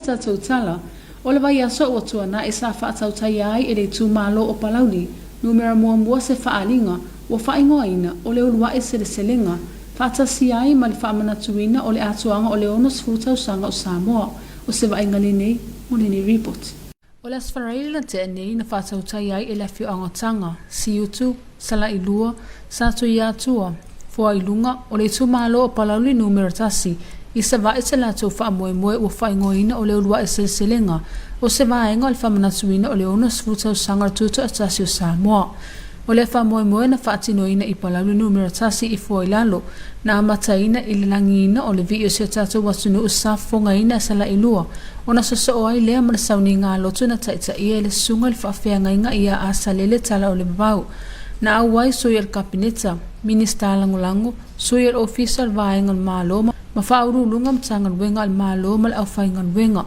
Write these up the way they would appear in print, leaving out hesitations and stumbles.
tatou tala, o le vaiaso ua tuanai sa faatautaia ai e le itumalo o Palauli Numera muamua se faaaliga ua faaigoaina o le Uluai Seleselega, faatasi ai ma le faamanatuina o le atoaga o le 60 tausaga o Samoa. O se vaaiga lenei mo lenei ripoti. O le Aso Faraile na tea nei na faatautai ai e le afioaga o Taga, Siutu, Salailua, Satuiatua, Foailuga, o le itumalo o Palauli Numera 1, i Savaii se latou faamoemoe ua faaigoaina o le Uluai Seleselega o se vaega o le faamanatuina o le 60 tausaga o le Tutoatasi o Samoa. O lea faamoemoe na faatinoina i Palauli Numera 1 i Fuailalo, na amataina i le lagiina o le vii o si o tatou atunuu sa fofogaina e Salailua, ona sosoo ai lea ma le sauniga lotu na taitaia e le susuga i le faafeagaiga ia Asalele Talaolevavau. Na auai sui o le Kapeneta, Minisita Lagolago, sui o le Ofisa o le Vaega o le Malo ma Faauluuluga o Matagaluega a le Malo ma le aufaigaluega.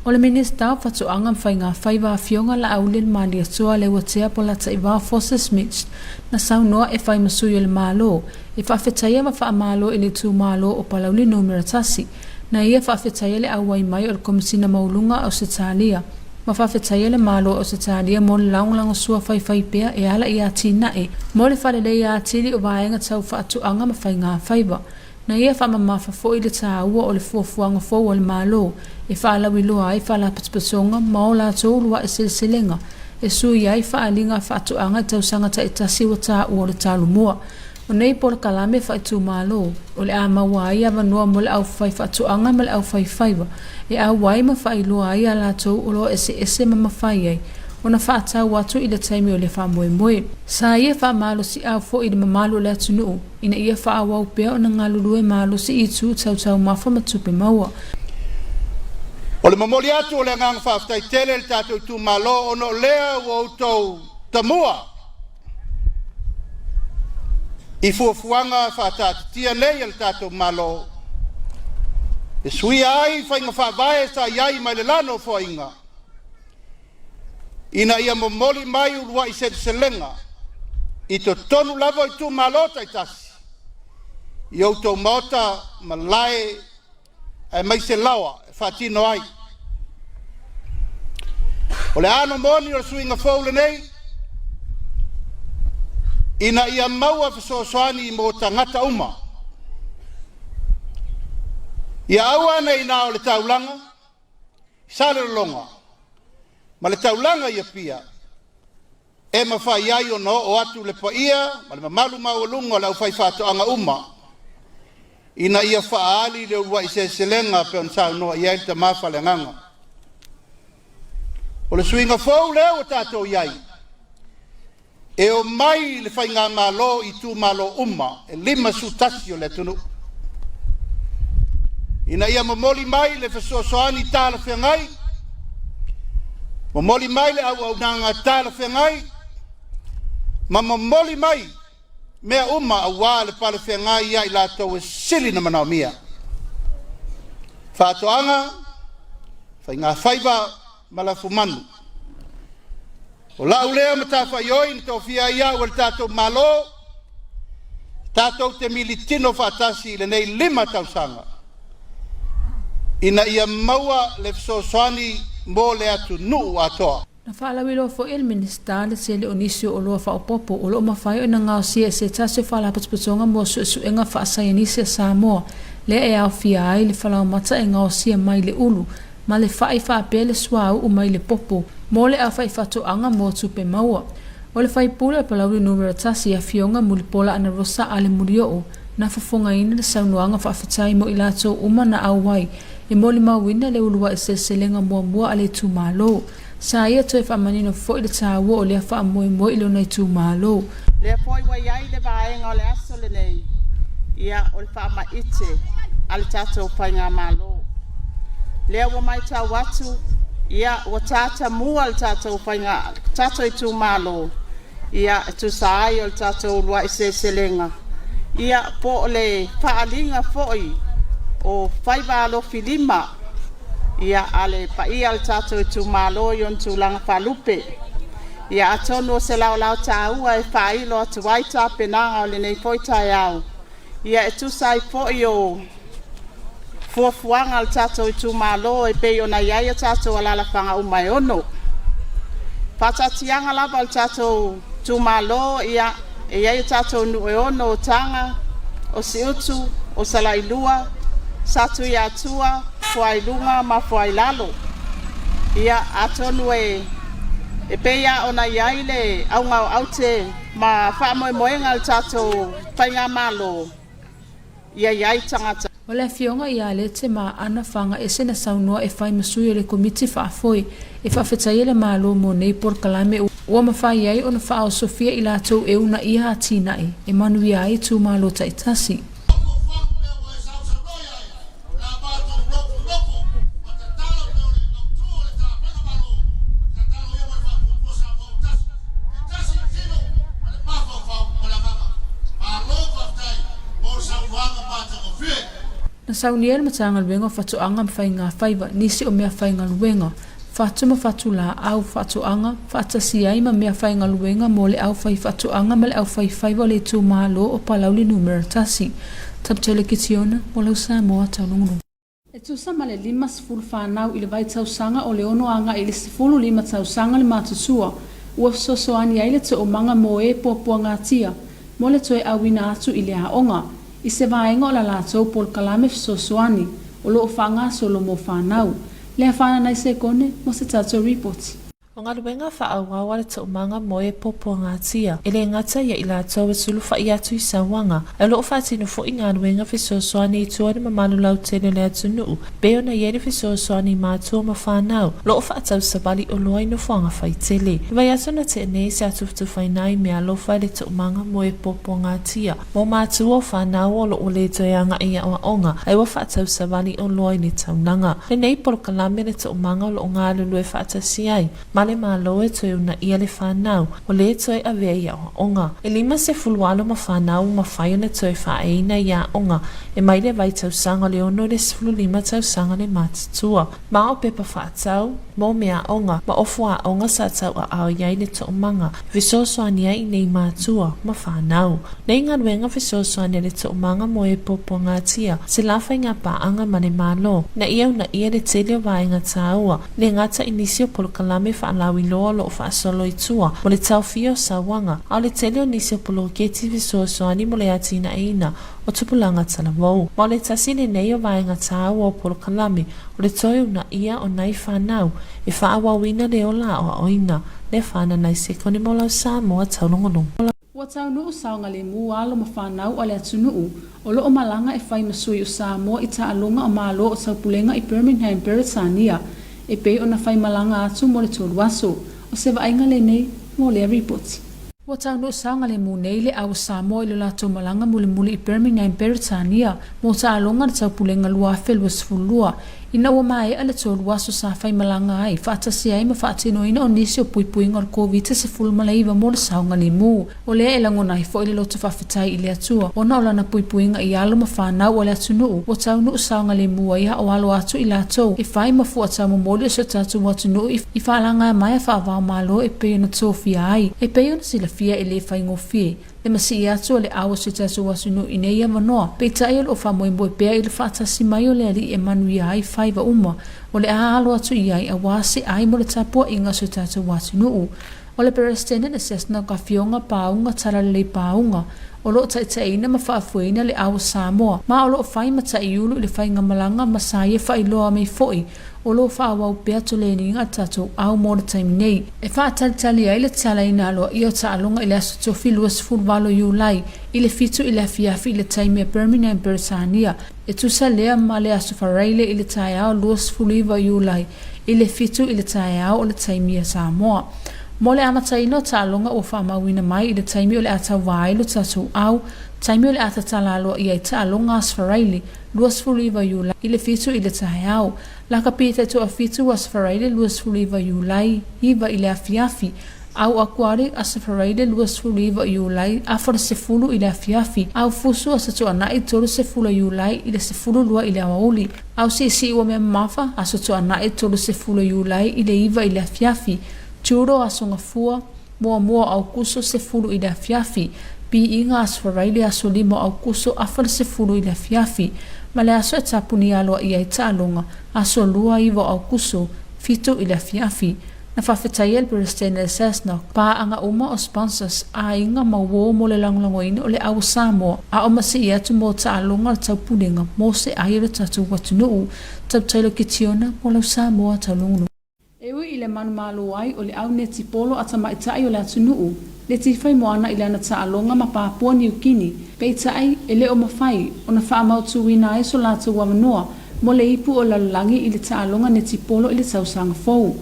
O le Minisita o Faatoaga ma Faiga Faiva Afioga Laauli Malietoa Leuatea Polataivao Fosi Smith na saunoa e fai ma sui o le Malo e faafetaia ma faamalo i le itumalo o Palauli Numera 1 na ia faafetaia le auai mai o le Komesina Maualuga a Ausetalia ma faafetaia le Malo o Ausetalia mo le lagolagosua faifai pea e ala i atinae mo le faaleleia atili o vaega tau faatoaga ma faiga faiva. Na ia faamamafa foi le taua o le fuafuaga fou a le Malo e faalauiloa ai faalapotopotoga ma o latou uluai seleselega e sui ai faaaliga a faatoaga i tausaga taitasi ua taua o le Talomua. O nei polokalame faaitumalo, o le a maua ai avanoa mo le aufaifaatoaga ma le aufaifaiva e auai ma faailoa ai a latou oloa eseese ma mafai ai ona faatau atu i le taimi o le faamoemoe. Sa ia faamalosiau foi i le mamalu o le atunuu ina ia faaauau pea ona galulue malosi i itu tau taumafa ma tupe maua. O le momoli atu o le agaga faafetai tele i le tatou itumalo ona o lea ua outou tamua i fuafuaga faataatitia nei a le tatou Malo e suia ai faiga faavae sa i ai mai le lano o foaiga ina ia momoli mai uluai seleselega i totonu lava o itumalo taitasi i outou maota ma lae aemaise laoa e faatino ai. O le ano moni o le suiga fou lenei, ina ia maua fesoasoani mo tagata uma. Ia aua nei na o le taulaga i Salelologa ma le taulaga i Apia e mafai ai ona oo atu le paia ma le mamalu maualuga o le aufaifaatoaga uma ina ia faaali le uluai seleselega pei ona saunoa i ai le tama faaleagaga. O le suiga fou lea ua tatou i ai, e omai le faigamalo i itumalo uma e 51 o le atunuu ina ia momoli mai le fesoasoani talafeagai, momoli mai le auaunaga talafeagai, ma momoli mai mea uma aua le palefeagai ia i latou e sili na manaomia. Faatoaga, faigafaiva ma lafumanu. O lau lea matafaioi na tofia ai au e le tatou Malo, tatou te militino faatasi i lenei 5 tausaga ina ia maua le fesoasoani mo le atunuu atoa. Na faalauiloa foi e le Minisita le tele o nisi o oloa faaopoopo o lo o mafai ona gaosia e se tasi o Faalapotopotoga mo Suesuega Faasaienisi a Samoa, lea e aofia ai le falaoamata e gaosia mai le ulu ma le fai faapea le suauu mai le popo mo le aufaifaatoaga mo tupe maua. O le faipule o Palauli Numera 1, Afioga Mulipola Anarosa Ale Mulioo, na fofogaina le saunoaga faafetai mo i latou uma na auai e molimauina le uluai seleselega muamua a le itumalo. Sa ia toe faamanino foi le taua o lea faamoemoe i lona itumalo. Lea foi ua i ai le vaega o le aso lenei, ia, o le faamaite a le tatou faigamalo. Lea ua matau atu, ia, ua tatamua le tatou faiga, tatou itumalo, ia, e tusa ai o le tatou uluai seleselega, ia, po o le faaaliga foi o faiva alofilima, ia, a le paia o le tatou itumalo i ona tulaga faalupe. Ia atonu o se laolao taua e faailo atu ai tapenaga o lenei foi taeao, ia e tusa ai foi o fuafuaga a le tatou itumalo e pei ona i ai a tatou alalafaga uma e ono. Faataatiaga lava a le tatou itumalo, ia, e i ai a tatou nuu e ono, o Taga, o Siutu, o Salailua, Satuiatua, Fuailuga ma Fuailalo. Ia, atonu e pei lava ona i ai le auga o aute ma faamoemoega o le tatou faigamalo, ia i ai tagata. O le Afioga ia Lete ma ana Fagaese na saunoa e fai ma sui o le Komiti Faafoe e faafetaia le Malo mo nei polokalame ua mafai ai ona faaosofia i latou e uunaia atinae e manuia ai itumalo taitasi. Na saunia e le Matagaluega o Faatoaga ma Faiga Faiva nisi o mea faigaluega, fatu ma fatu laau faatoaga, faatasi ai ma mea faigaluega mo le aufaifaatoaga ma le aufaifaiva o le itumalo o Palauli Numera 1. Taputele Kitiona, mo lau Samoa Taulugulugu. E tusa ma le 50 fanau i le vaitausaga o le ono agai i le 15 tausaga le matutua ua fesoasoani ai le toomaga mo e puapuagatia mo le toe auina atu i le aoga i se vaega o la latou polokalame fesoasoani o lo o faagasolo mo fanau. Leafana nai sekone mo se tatou ripoti. O galuega faaauau a le toomaga mo e puapuagatia, e le gata ia i latou e sulufai atu i sauaga, ae o lo o faatino foi galuega fesoasoani i tua i le mamalu lautele o le atunuu, pei ona i ai le fesoasoani i matua ma fanau, o lo o faatau savali oloa i nofoaga faitele. I vaiaso na tea nei sa tufatufaina ai meaalofa i le toomaga mo e puapuagatia, mo matua o fanau o lo o le toe agai i aoaoga, ae ua faatau savali oloa i le taulaga. Lenei polokalame le toomaga o lo o galulue faatasi ai ma le Malo e toe uunaia le fanau ua le toe avea i aoaoga. E 50 alo ma fanau ua mafai ona toe faaeina i aoga e mai le vaitausaga o le 6 i le 15 tausaga le matutua. Ma o pepa faatau mo meaaoga ma ofu aoga sa tauaao i ai le toomaga e fesoasoani ai i nei matua ma fanau. Nei galuega fesoasoani a le toomaga mo e puapuagatia se la faiga paaga ma le Malo ina ia uunaia le tele o vaega taua le gata i nisi o polokalame faalauiloa o lo o faasolo i tua mo le taofia o sauaga, a o le tele o nisi o poloketi fesoasoani mo le atinaeina o tupulaga talavou. Ma o le tasi lenei o vaega taua o polokalame o le toe uunaia o nai fanau e faaauauina le ola aoaoina le fananai sekone mo lau Samoa taulogologo. Ua taunuu saogalemu alo ma fanau a le atunuu o lo o malaga e fai ma sui o Samoa i taaloga o Malo o Taupulega i Birmingham, Beretania, e pei ona faimalaga atu mo le tolu aso. O se vaaiga lenei mo lea ripoti. Ua taunuu saogalemu nei le au o Samoa i lo latou malaga mulimuli i Birmingham, Beretania, mo taaloga a le Taupulega 2022, Ina ua maea le tolu aso sa faimalaga ai, faatasi ai ma faatinoina o nisi o puipuiga o le Koviti-19 mo le saogalemu. O lea e lagona ai foi le loto faafetai i le Atua ona o lana puipuiga i alo ma fanau a le atunuu ua taunuu saogalemu ai a o alo atu i latou e fai ma fuatau momoli o si o tatou atunuu i faalaga mai a faavaomalo e pei ona tofia ai. E pei ona silafia e le faigofie Le masii atu o le ao o si o tatou atunuu i nei avanoa, peitai o lo o faamoemoe pea i le faatasi mai o le Alii e manuia ai faiva uma o le a alo atu i ai aua se ai mo le tapuaiga o si o tatou atunuu. O le Peresetene le Cessnock Afioga Pāuga Talalelei Pāuga o lo o taitaiina ma faafoeina le ao o Samoa ma o lo o fai ma taiulu i le faigamalaga ma sa ia faailoa mai foi O lo o faaauau pea toleniga a le tatou ao mo le taimi nei e faatalitali ai le tatalaina aloaia o taaloga i le aso tofi 28 Iulai i le 7 i le afiafi i le taimi a Birmingham, Beretania, e tusa lea ma le aso Faraile i le taeao 29 Iulai i le 7 i le taeao o le taimi a Samoa. Mo le amataina o taaloga ua faamauina mai i le taimi o le a tauva ai lo tatou ao, taimi o le a tatala aloaia ai taaloga aso Faraile 29 Iulai i le 7 i le taeao. Lakapi te toafitu Aso Faraile 29 Iulai, 9 i le afiafi. Au Akuari Aso Faraile 29 Iulai, afa le sefulu i le afiafi. Au Fusu Aso Toanai 30 Iulai i le 12 i le aoauli. Au Siisii ua mea mamafa Aso Toanai 30 Iulai i le 9 i le afiafi. Judo Aso Gafua Muamua o Aukuso 10 i le afiafi. Piiga Aso Faraile Aso 5 o Aukuso afa le 10 i le afiafi. ma le aso e tapuni aloaia ai taaloga, aso lua, 9 o Aokuso, 7 i le afiafi. Na faafetaia e le Peresetene o le SASNOC paaga uma o sponsors, aiga ma uo mo le lagolagoina o le au o Samoa a o masii atu mo taaloga o le taupulega mo se ai o le tatou atunuu. Tautai Kitiona mo lau Samoa taulogologo. E ui i le manumalo ai o le au netipolo a tamaitai o le atunuu, le tifai moana i lana taaloga ma Papua Niu Kini, peitai, e le o mafai ona faamautuina ai so latou avanoa mo le ipu o lalolagi i le taaloga netipolo i le tausaga fou.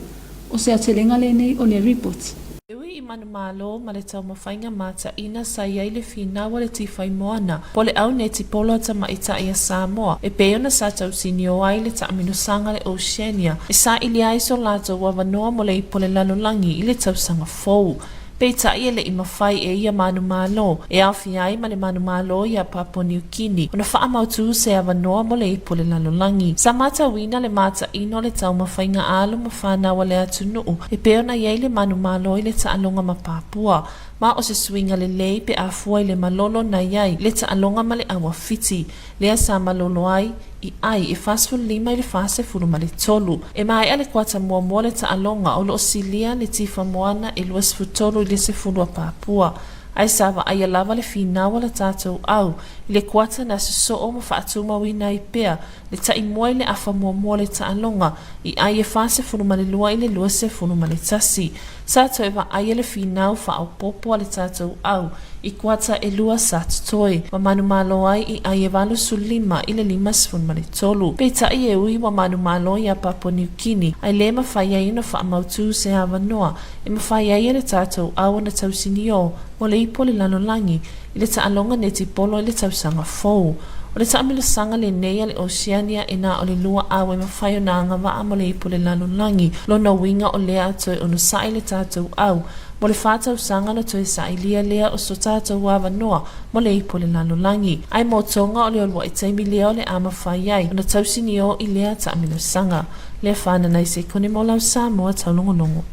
O se aotelega lenei o le report. E ui i manumalo ma le taumafaiga mataina sa i ai le finau a le tifai moana, po le au netipolo a tamaitai a Samoa, e pei ona sa tausinio ai le taaminosaga a le Oceania e saili ai so latou avanoa mo le ipu o le lalolagi i le tausaga fou. Peitai e le i mafai e ia manumalo, e aofia ai ma le manumalo iā Papua Niu Kini, ona faamautū se avanoa mo le ipu o le lalolagi. Sa matauina le mataino o le taumafaiga alo ma whanau a le atunuu e pei ona i ai le manumalo i le taaloga ma Papua, ma o se suiga lelei pe a fua i le malolo na i ai le taaloga ma le auawhiti, lea sa malolo ai i ai e 45 i le 43. E maea le kuata muamua le taaloga o lo o silia le tifa moana e 23 i le 10 a Papua, ae sa vaaia lava le finau a le tatou au i le kuata na sosoo ma faatumauina ai pea le ta'i mua i le afa muamua o le taaloga i ai e 42 i le 21. Sa toe vaaia le finau faaopoopo a le tatou au i kuata e lua sa totoe, ma manumalo ai i ai e 85 i le 53. Peitai e ui ua manumalo iā Papua Niu Kini, ae lē mafai ai ona faamautū se avanoa e mafai ai e le tatou au ona tausiniō mo le ipu o le lalolagi i le taaloga netipolo i le tausaga fou. O le taamilosaga lenei a le Oceania e na o le lua au e mafai ona agavaa mo le ipu o le lalolagi, lona uiga o lea a toe onosai le tatou au mo le wha tausaga ona toe sailia lea o so tatou avanoa mo le ipu o le lalolagi. Ae mo Tonga o le uluai taimi lea o le a mafai ai ona tausiniō i lea taamilosaga. Lea whānana i sekone mo lau Samoa taulogologo.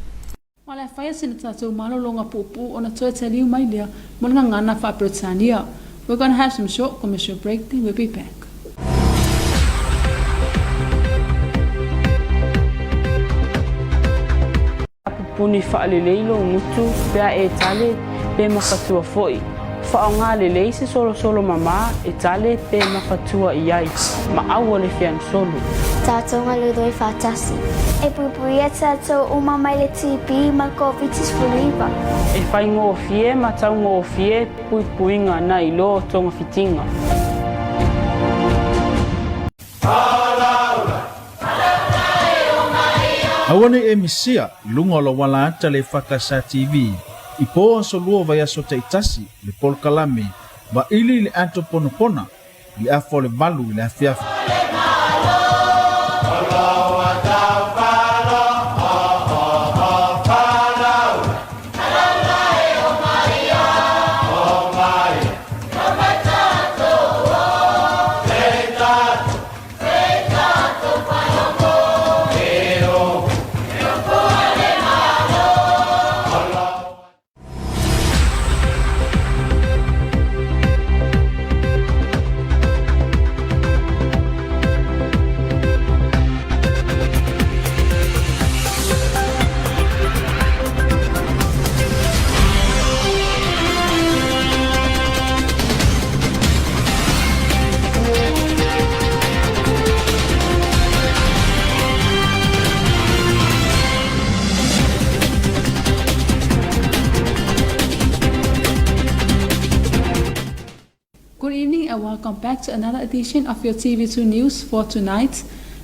Ma o le a faia sina tatou malologa puupuu ona toe taliu mai lea mo le gagana faa-Peretania. We're gonna have some short commercial break then we'll be back. Pupuni faalelei lou gutu pe a e tale pe mafatua foi. Faaaoga lelei se solosolo mamā e tale pe mafatua i ai, ma aua le feanosolo. Tatou galulue faatasi. E puipuia tatou uma mai le TB ma le Koviti-19. E faigofie ma taugofie puipuiga nai lo togafitiga. Aua nei e misia i luga o lou ala ata le EFKS TV i po aso lua o vaiaso taitasi le polokalame Vaili i le Ato Ponapona i le afa o le 8 i le afiafi. Good evening and welcome back to another edition of your TV2 News for tonight.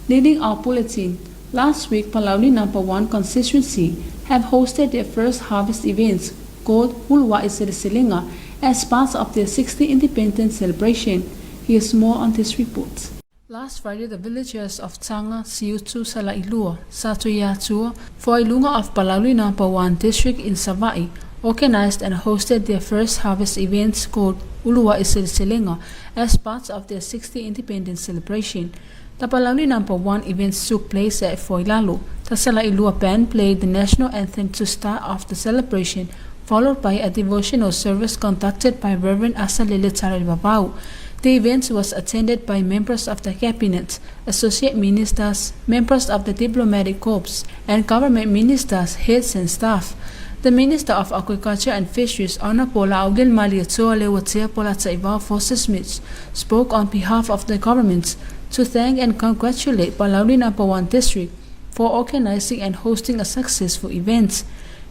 Leading our bulletin, last week Palauli number 1 constituency have hosted their first harvest events called Ulua'i Seleselega as part of their 60th independence celebration. Here's more on this report. Last Friday, the villagers of Tanga, Siutu, Salailua, Satuiatua, Foilunga of Palauli Number 1 district in Savaii organized and hosted their first harvest event called Ulua'i Seleselega as part of their 60th independence celebration. The Palauli Number 1 event took place at Foilalo. The Salailua band played the national anthem to start off the celebration, followed by a devotional service conducted by Reverend Asalele Tarelvavau. The event was attended by members of the cabinet, associate ministers, members of the diplomatic corps, and government ministers, heads and staff. The Minister of Agriculture and Fisheries, Honorable Laaulialemalietoa Leuatea Polataivao Fosi Smith, spoke on behalf of the government to thank and congratulate Palauli No. 1 District for organizing and hosting a successful event.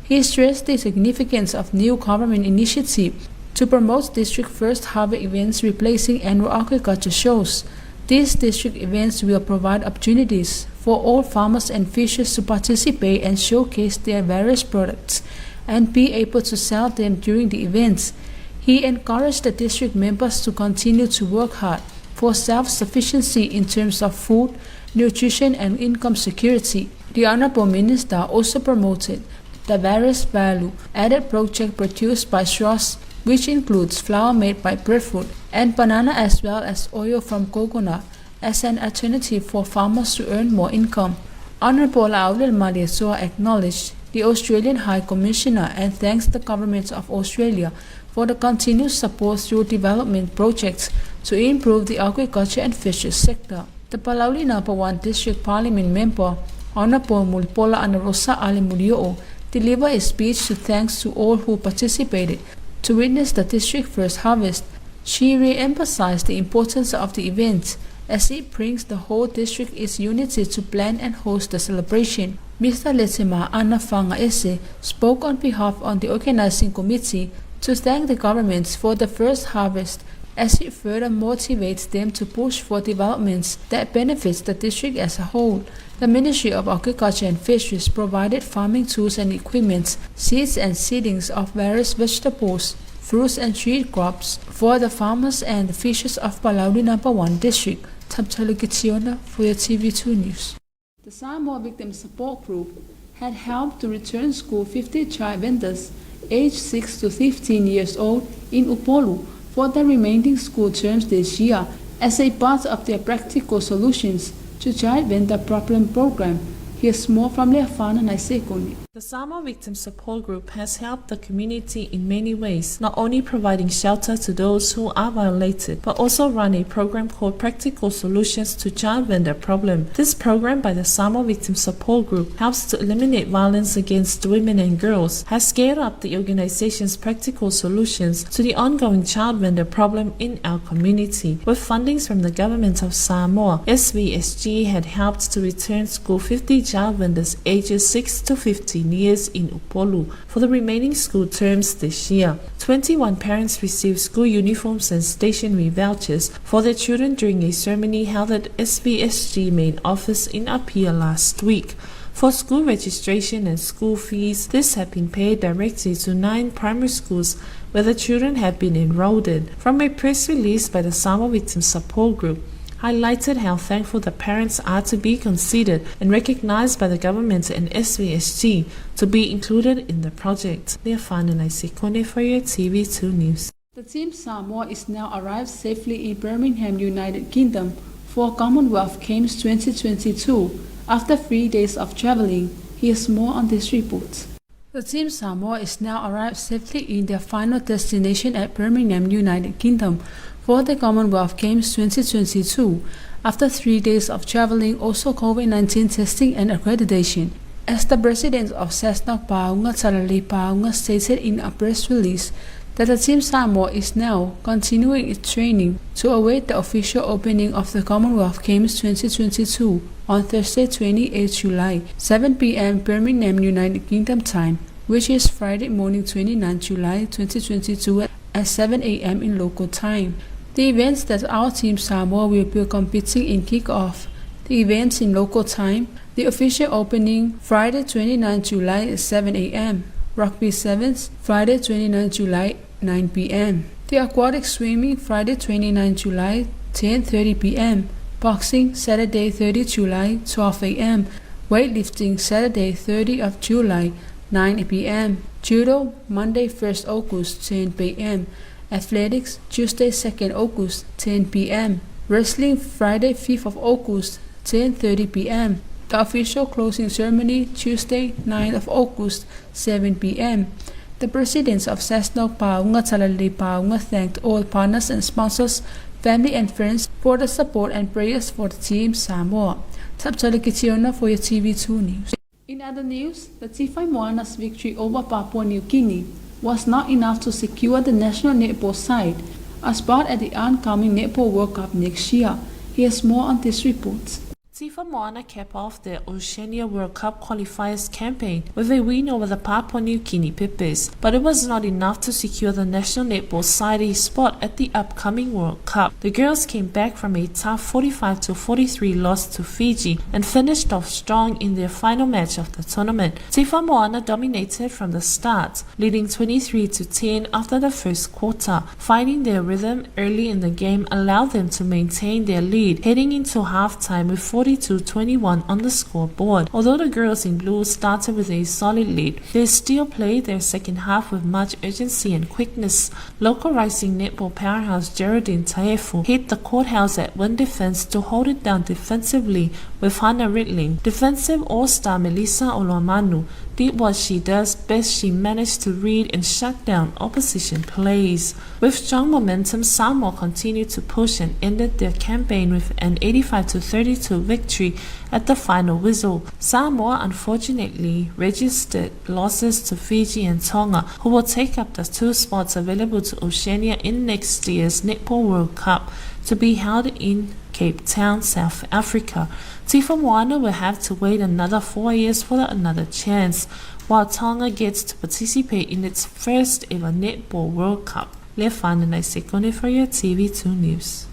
He stressed the significance of new government initiative to promote district first harvest events replacing annual agriculture shows. These district events will provide opportunities for all farmers and fishers to participate and showcase their various products and be able to sell them during the events. He encouraged the district members to continue to work hard for self-sufficiency in terms of food, nutrition and income security. The Honorable Minister also promoted the various value-added project produced by SROS, which includes flour made by breadfruit and banana as well as oil from coconut, as an alternative for farmers to earn more income. Honorable Laaulialemalietoa acknowledged the Australian High Commissioner and thanks the Government of Australia for the continued support through development projects to improve the agriculture and fisheries sector. The Palauli No. 1 District Parliament member, Honorable Mulipola Anarosa Ale Molioo, delivered a speech to thanks to all who participated to witness the district first harvest. She re-emphasized the importance of the event as it brings the whole district its unity to plan and host the celebration. Mr. Letema'ana Fagaese spoke on behalf of the organizing committee to thank the government for the first harvest as it further motivates them to push for developments that benefits the district as a whole. The Ministry of Agriculture and Fisheries provided farming tools and equipment, seeds and seedlings of various vegetables, fruits and tree crops for the farmers and the fishers of Palauli No. 1 District. Taptala Kitiona for your TV2 News. The Samoa Victim Support Group had helped to return school 50 child vendors aged 6 to 15 years old in Upolu for the remaining school terms this year as a part of their practical solutions to child vendor problem program. Here's more from Leafana Naisekoni. The Samoa Victim Support Group has helped the community in many ways, not only providing shelter to those who are violated, but also run a program called Practical Solutions to Child Vendor Problem. This program by the Samoa Victim Support Group helps to eliminate violence against women and girls, has scaled up the organization's practical solutions to the ongoing child vendor problem in our community. With fundings from the government of Samoa, SVSG had helped to return school 50 child vendors ages 6 to 15 years in Upolu for the remaining school terms this year. 21 parents received school uniforms and stationery vouchers for their children during a ceremony held at SVSG main office in Apia last week. For school registration and school fees, this had been paid directly to 9 primary schools where the children have been enrolled in. From a press release by the Samoa Victim Support Group, highlighted how thankful the parents are to be considered and recognized by the government and SVSG to be included in the project. Leafana for your TV2 News. The Team Samoa is now arrived safely in Birmingham, United Kingdom for Commonwealth Games 2022 after 3 days of traveling. Here's more on this report. The Team Samoa is now arrived safely in their final destination at Birmingham, United Kingdom for the Commonwealth Games 2022 after 3 days of traveling, also COVID-19 testing and accreditation. As the president of Cessnock Paunga Talalei Pauga stated in a press release that the Team Samoa is now continuing its training to await the official opening of the Commonwealth Games 2022 on Thursday 28 July, 7 p.m. Birmingham, United Kingdom time, which is Friday morning 29 July 2022 at 7 a.m. in local time. The events that our Team Samoa will be competing in kick off. The events in local time, the official opening Friday 29 July at 7 a.m., Rugby Sevens Friday 29 July 9 p.m., the aquatic swimming Friday 29 July 10:30 p.m., boxing Saturday 30 July 12 a.m., weightlifting Saturday 30 of July 9 p.m., judo Monday 1st August 10 p.m., athletics Tuesday 2nd August 10 p.m., wrestling Friday 5th of August 10:30 p.m., the official closing ceremony Tuesday 9th of August 7 p.m. The presidents of Cessnock Paunga Talalei Paunga thanked all partners and sponsors, family and friends for the support and prayers for the team Samoa. Taptali Kitiona for your TV2 News. In other news, the T5 Moana's victory over Papua New Guinea was not enough to secure the national netball side a spot at the oncoming Netball World Cup next year. Here's more on this report. Tifa Moana capped off their Oceania World Cup qualifiers campaign with a win over the Papua New Guinea Pipis, but it was not enough to secure the national netball side a spot at the upcoming World Cup. The girls came back from a tough 45-43 loss to Fiji and finished off strong in their final match of the tournament. Tifa Moana dominated from the start, leading 23-10 after the first quarter. Finding their rhythm early in the game allowed them to maintain their lead, heading into halftime with 42-21 on the scoreboard. Although the girls in blue started with a solid lead, they still played their second half with much urgency and quickness. Local rising netball powerhouse Geraldine Taefu hit the courthouse at one defense to hold it down defensively with Hannah Ridling. Defensive all-star Melissa Olomanu did what she does best. She managed to read and shut down opposition plays. With strong momentum, Samoa continued to push and ended their campaign with an 85-32 victory at the final whistle. Samoa unfortunately registered losses to Fiji and Tonga, who will take up the two spots available to Oceania in next year's Netball World Cup to be held in Cape Town, South Africa. Tifa Moana will have to wait another 4 years for another chance, while Tonga gets to participate in its first ever Netball World Cup. Lefana Sekone for your TV2 News.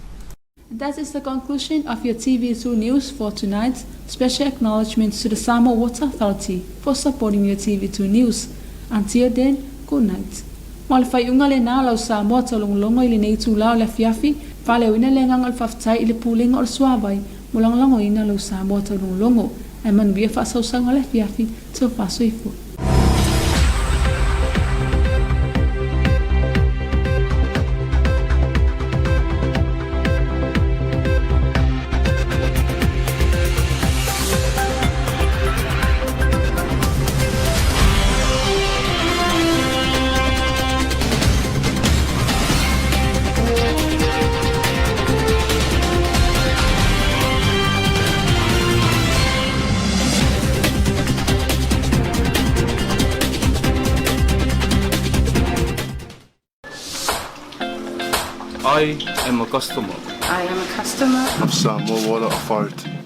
That is the conclusion of your TV2 News for tonight. Special acknowledgements to the Samoa Water Authority for supporting your TV2 News. Until then, good night. Ma o le faaiuga lenā o lau Samoa taulogologo i lenei itulā o le afiafi, faaleoina le agaga o le faafetai i le Pulega o le Suavai mo lagolagoina lou Samoa taulogologo. Ae manuia faasausauga o le afiafi, tofa soifua. I am a customer. I am a customer. Of Samoa Water Authority.